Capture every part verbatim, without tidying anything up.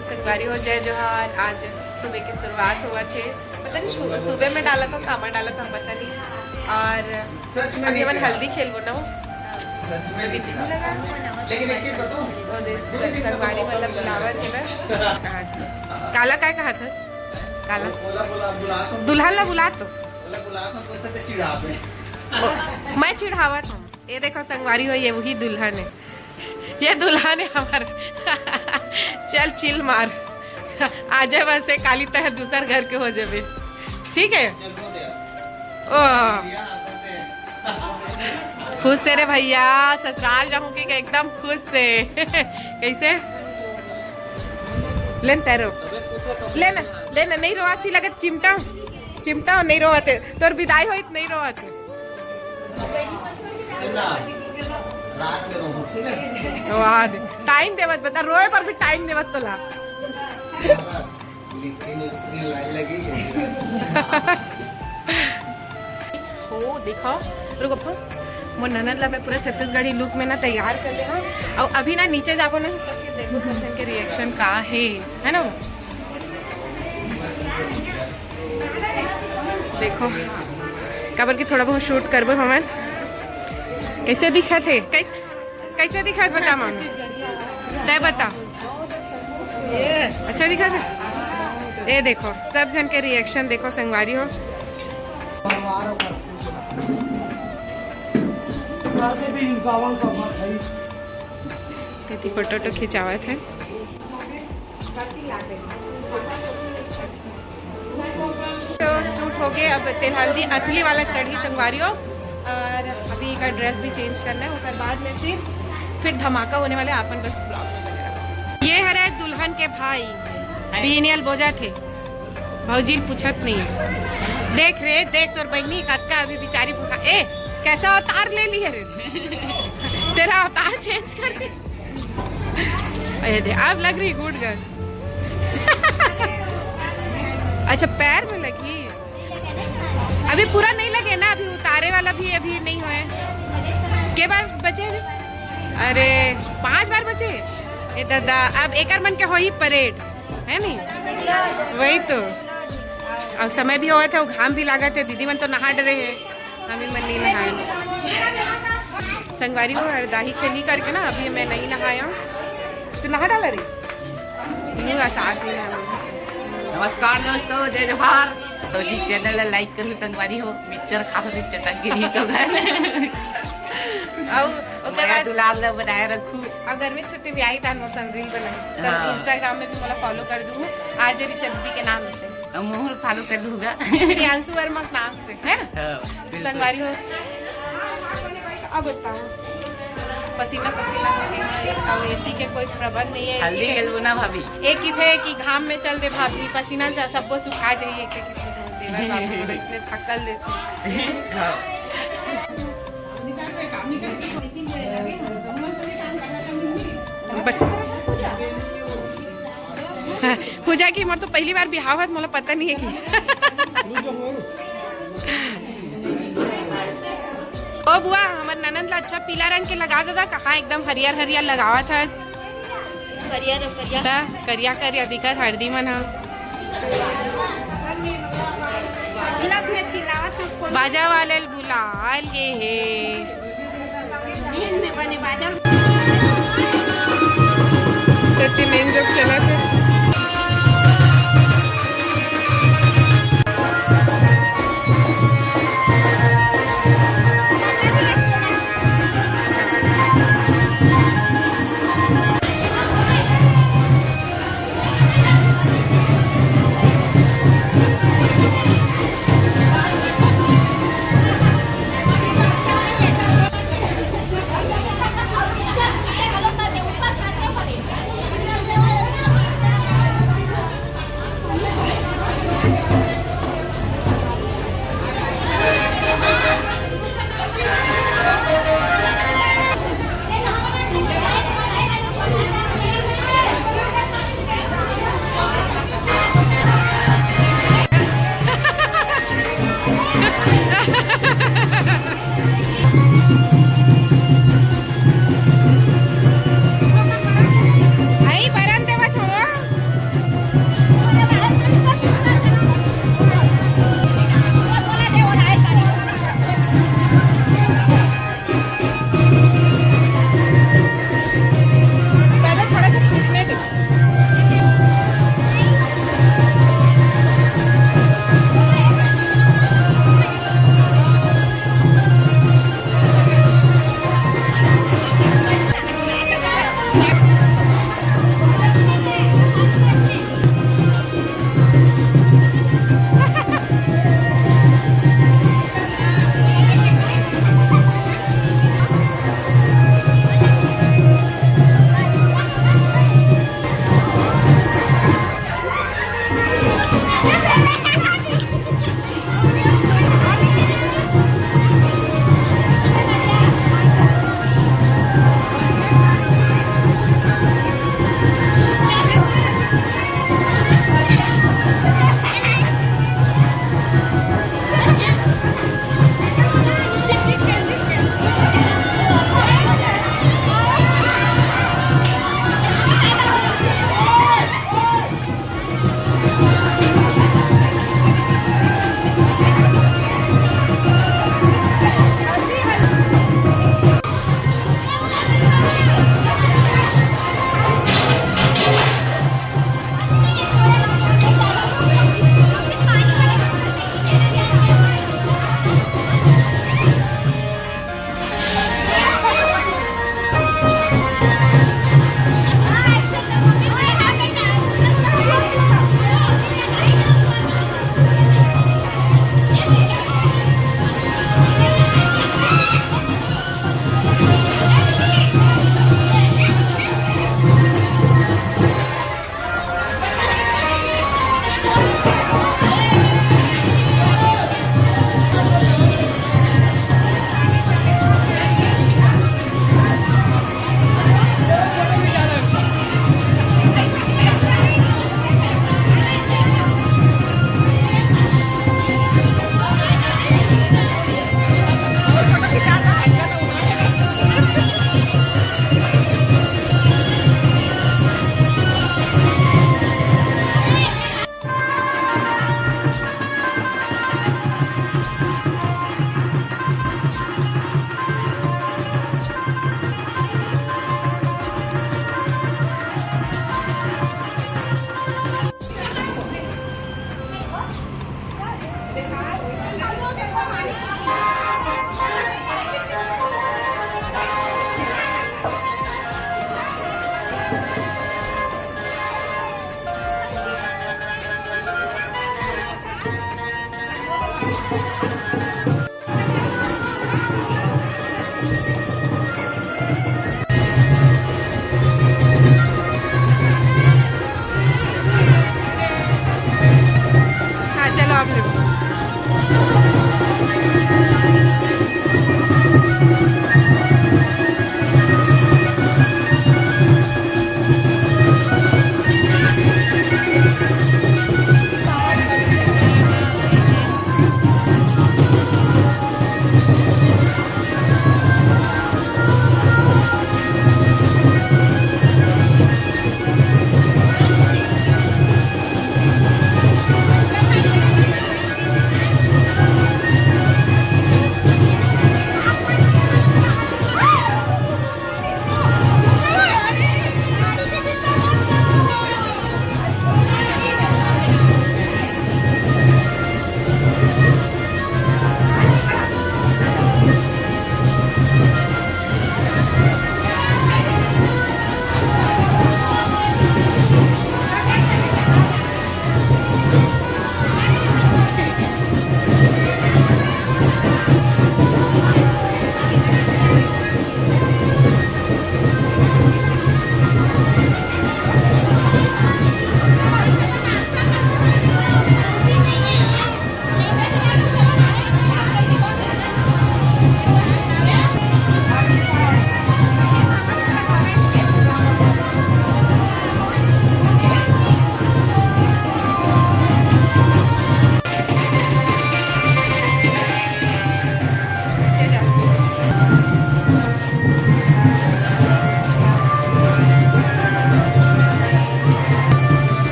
संगवारी हो, जय जोहार। आज सुबह के शुरुआत होवत हे, पता नहीं सु-, सुबह में डालत हो, कामा डालत हो, पता नहीं। और सच में अभी नहीं हमन चढ़ा। हल्दी खेलबो ना, वो सच में अभी नहीं चढ़ा। लगा। लेकिन एक चीज बताऊं? वो दे, गुरु जी, संगवारी तो मतलब मौका मिला बुलावत है। हे ना। काला काय कहा थस? काला? बोला, बोला, बुला तो। दुल्हन ला बुला तो। बोला, बुला तो, बोलते थे चिढ़ावे। ओ, मैं चिढ़ावत हूँ। ये देखो संगवारी हो, ये वही दुल्हन है, ये दुल्हन है हमार। चल चिल मार, आ जाए वैसे काली तह दूसर घर के हो जाबे, ठीक है? ओ खुश से रे भैया, ससुराल जाऊंगी कि एकदम खुश से। कैसे? लेन तैरो, लेन लेन, नहीं रोआसी लगत चिमटा, चिमटा नहीं रोवत हे, तोर विदाई होई त नहीं रोवत हे। सुना, रात में रोहू, ठीक है? वाह, टाइम देवत बता, रोए पर भी टाइम देवत तोला। लिस्टिंग, लिस्टिंग लाइन लगी है। हो देखो, रुको, मोर ननद ला मैं पूरा छत्तीसगढ़ी लुक में ना तैयार कर ले हूँ। और अभी ना नीचे जाबो ना, तो फिर देखो सब जन के रिएक्शन का है, है ना? देखो, काबर कि थोड़ा बहुत शूट करबो हमन। कैसे दिखत हे? कैसे, कैसे दिखत बता मम्मी? तय बता। अच्छा दिखत हे? ये देखो, सब जन के रिएक्शन देखो संगवारी हो। दीदी फोटो वोटो खिंचावत हे। तो शूट हो गए, अब तेल हल्दी असली वाला चढ़ी संगवारी हो। और अभी का ड्रेस भी चेंज करना है, ओकर बाद में फिर फिर धमाका होने वाले, आपन बस ब्लॉग में बने रहो। ये हरे दुल्हन के भाई, बीनियल बोजा थे, भौजी ल पूछत नहीं। देख रे, देख तोर बहनी कतका अभी बेचारी भूखा। ए, कैसा अवतार ले ली है रे? तेरा अवतार चेंज कर दे। अरे दे, अब लग रही गुड गर्ल। अच्छा, पैर में लगी? अभी पूरा नहीं लगे ना, अभी उतारे वाला भी अभी नहीं हुए। के बार बचे अभी? अरे, पांच बार बचे। ए दादा, अब एकर मन के होही परेड, है नहीं? वही तो। अब समय भी होवत है, वो घाम भी लागत है, दीदी मन तो नहा डरे है। हमी मन नहीं नहाए। संगवारी हो, हरदाही खेली करके ना, अभी मैं नहीं नहाया हूँ। तू नहा डाला रे? नहीं हुआ, साथ में नहा। नमस्कार दोस्तों, जय जोहार। तो जी, चैनल ला लाइक करू संगवारी हो, मिक्सचर खात होते चटक गिरी चोखा। अउ ओकर मया बाद दुलार ला बनाए रखू। अउ गर्मी छुट्टी भी आई, तान मोर संग रील बनाई। तब हाँ। Instagram में भी मोला फॉलो कर दू, आरजे रिचा दीदी के नाम से। अब मोहन फॉलो कर लूंगा। प्रियांशु वर्मा के नाम से, है ना? हाँ, बिल्कुल। संगवारी हो। अब बताओ, पसीना पसीना हो गया है, अब एसी के कोई प्रबंध नहीं है। हल्दी एसी के गलबो ना भाभी। एक ही थे कि घाम में चल दे भाभी, पसीना से सबको सुखा जाइए, ऐसे कि देवर बाबू इसने थकल देते। हाँ। पूजा की, मोर तो पहली बार बिहाव है, मोला पता नहीं है कि। ओ बुआ, हमर ननद ला अच्छा पीला रंग के लगा दे दा, कहाँ एकदम हरियर हरियर लगावत हस। करिया रे, करिया। ता करिया करिया दिखत हरदी मन ह। बाजा वाले ल बुला ले हे। तेती मेन जोक चलत हे। हाँ, चलो आप लोग।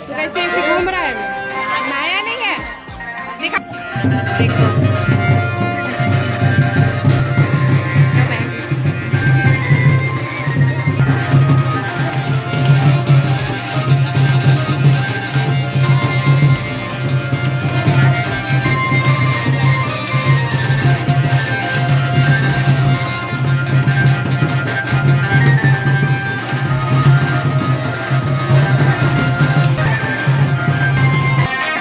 तू कैसे ऐसे घूम रहा है? नया नहीं है? दिखा। देखो।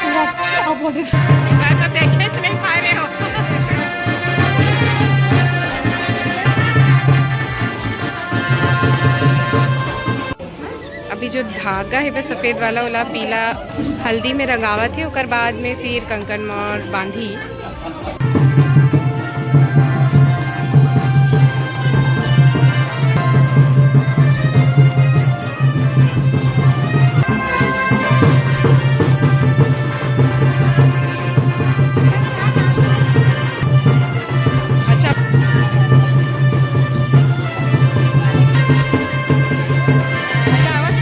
सूरत, अब बोल रही। मैं तो देखे च नहीं पा रहे हो। अभी जो धागा हे, वो सफेद वाला, ओला पीला हल्दी में रंगावत हे, ओकर बाद में फिर कंकन म बांधी। अच्छा। अच्छा, आवाज।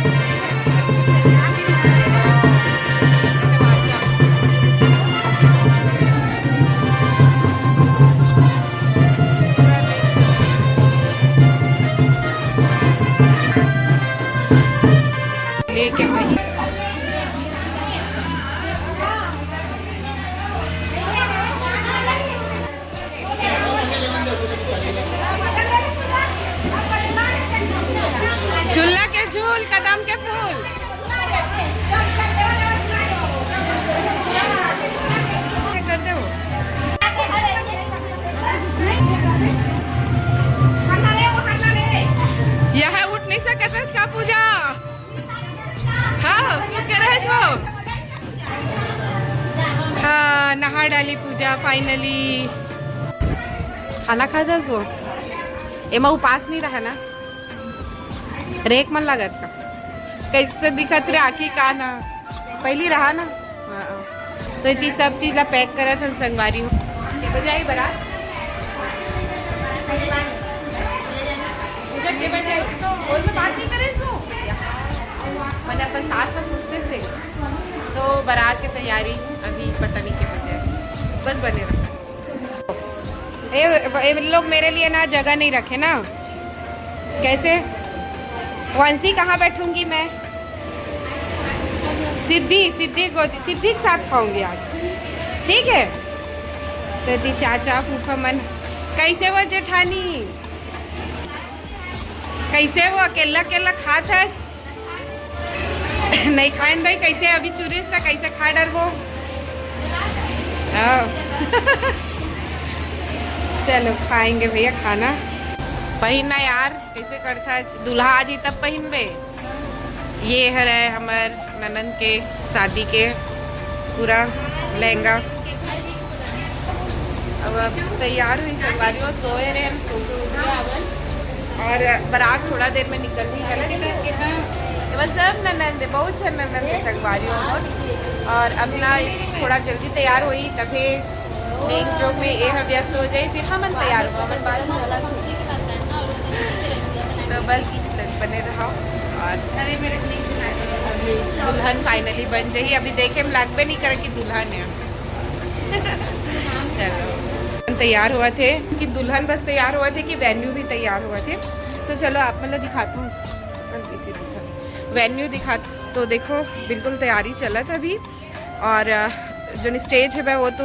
डाली पूजा finally। खाना खाथस वो? एमा उपास नहीं रहा ना? रेक मन लागत का? कैसे दिखत रे आखी का ना? पहली रहा ना? हाँ। तो इतनी सब चीज ला पैक करत हन संगवारी हो। के बजे आई बारात? पूजा के बजे आई? फोन में बात नहीं करे सो? मैंने अपन सास से पूछते से। तो बारात की तैयारी अभी पता नहीं के बजे आई। बस बने रहो। ये, ये लोग मेरे लिए ना जगह नहीं रखे ना। कैसे? वंशी, कहाँ बैठूंगी मैं? सिद्धि, सिद्धि गोदी, सिद्धि के साथ खाऊंगी आज, ठीक है? तो दी चाचा फूफा मन, कैसे वो जेठानी, कैसे वो अकेला अकेला खात है? नहीं खाए भाई, कैसे अभी चुरिस था, कैसे खा डरबो? हाँ। चलो खाएंगे भैया खाना। पहिन ना यार, कैसे करता है? दूल्हा आ जी तब पहिनबे। ये हरे हमर ननंद के शादी के पूरा लहंगा। अब, अब तैयार हुई संगवारी हो, सोए रहे हम, सो के उठ गया अपन। और बारात थोड़ा देर में निकल रही है। ये बस सब ननंद है, बहुत झन ननंद है संगवारी हो। और अब ना थोड़ा जल्दी तैयार हुई तभी नेक जोग में ये ह व्यस्त हो जाए, फिर हमन तैयार हो, हमन बारह वाला। तो बस बने रहो। और अभी दुल्हन finally बन जाही। अभी देखे में लगबे नहीं करे कि दुल्हन है। चलो, तैयार हुआ थे कि दुल्हन बस तैयार हुआ थे कि वेन्यू भी तैयार हुआ थे। तो चलो आप मतलब दिखाता हूँ, गलती से दिखा, वेन्यू दिखा। तो देखो बिल्कुल तैयारी चलत अभी। और अ, जो स्टेज है वो तो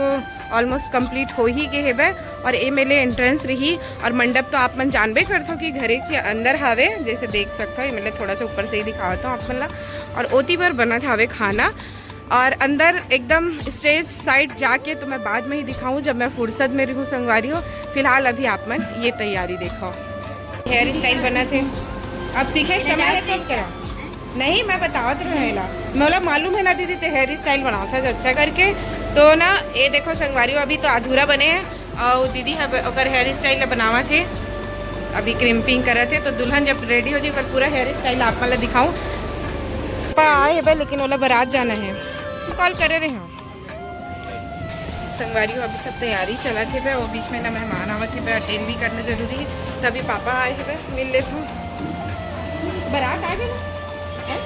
ऑलमोस्ट कंप्लीट हो ही गए है। और ये मेले एंट्रेंस रही। और मंडप तो आप मन जानबे करथो कि घरे के अंदर हावे, जैसे देख सकते हो। ये मेले थोड़ा सा ऊपर से ही दिखावत हूँ आप मन ला। और ओती बर बनत हावे खाना। और अंदर एकदम स्टेज साइड जाके तो मैं बाद में ही दिखाऊं, जब मैं फुर्सत में रहूं संगवारी हो। फिलहाल अभी आप मन ये तैयारी देखो, हेयर स्टाइल बना थे। अब सीखे समय है तब करा। नहीं, मैं बतावत रहेला, मोला मालूम है ना दीदी, ते हेयर स्टाइल बनावत है अच्छा करके। तो ना ये देखो संगवारी हो, अभी तो अधूरा बने हैं। और दीदी ह ओकर हेयर स्टाइल बनावत हे, अभी क्रिम्पिंग करत हे। तो दुल्हन जब रेडी हो जाए, ओकर पूरा हेयर स्टाइल आप मन ला दिखाऊं। पापा आए हे बे, लेकिन ओला बारात जाना है, कॉल करे रहे हो। संगवारी हो, अभी सब तैयारी चलत हे बे, वो बीच में ना मेहमान आवत हे बे, अटेंड भी करना जरूरी है। तभी पापा आए हे बे, मिल लेत हूँ। बारात आ गए ना? हैं?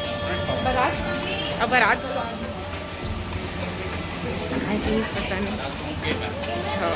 बारात, अब बारात वाला आ गया। आई थिंक पता नहीं। हाँ।